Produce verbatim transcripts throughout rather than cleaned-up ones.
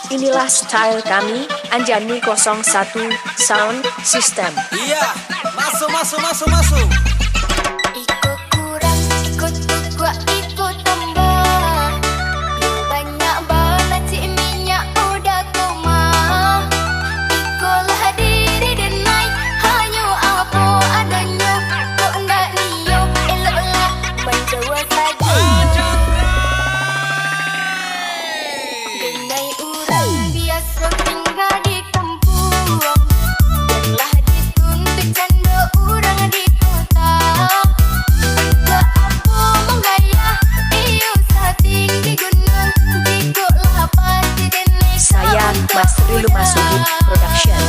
Inilah style kami, Anjani kosong satu Sound System. Iya, masuk, masuk, masuk, masuk. Iko kurang, iko tukuak, iko tambah. Banyak balacik minyak udah koma. Iko lah diri denai, hanyo apo adonyo. Kok ndak nio, eloklah manjauah sajo. Denai urang biaso tingga di kampuang, janlah dituntut cando urang di kota. Kok apo manggaya, iyo satinggi gunuang, jikok lah pati denai. Saya, Mas Rilu Masudi Production.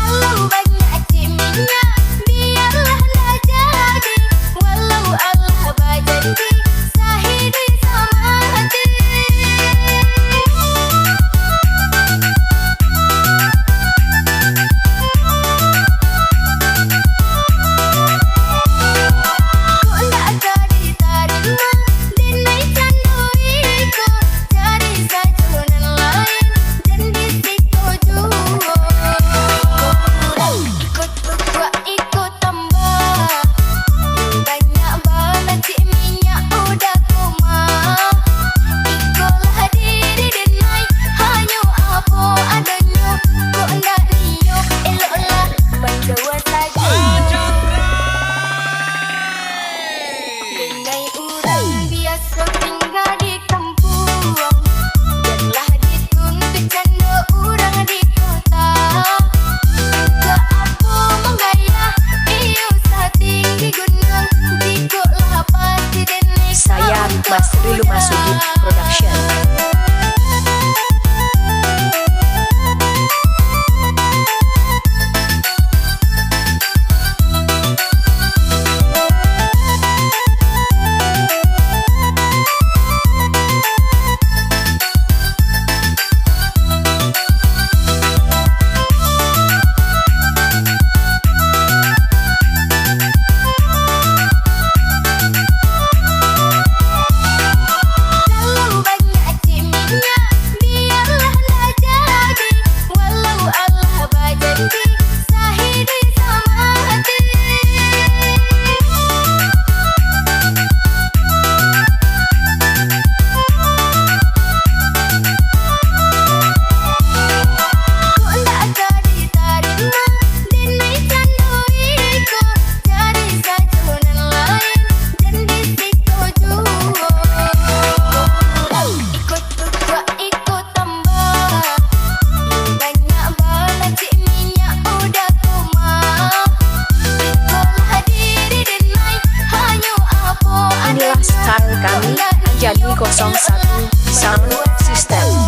Kalau banyak cik minyak, biarlah ndak jadi. Walau Allah bajanji, sahidi samati. Kok ndak ka ditarimo, denai cando iko, cari sajo nan lain, jan di siko juo. Iko kurang, iko tukuak, iko tambah. Banyak balacik minyak udah koma. Iko lah diri denai, hanyo apo adonyo. Kok ndak nio, eloklah manjauah sajo. Denai urang biaso tingga di kampuang, janlah dituntut cando urang di kota. Kok apo manggaya, iyo satinggi gunuang, jikok lah pati denai. Saya, Mas Rilu Masudi Production. Kalau banyak cik minyak, biarlah ndak jadi. Walau Allah bajanji, sahidi samati. Kok ndak ka ditarimo, denai cando iko, cari sajo nan lain, jan di siko juo. Iko tukuak, iko tambah. Banyak balacik minyak udah koma. Iko lah diri denai, hanyo apo adonyo. Inilah style kami, Anjani kosong satu Sound System.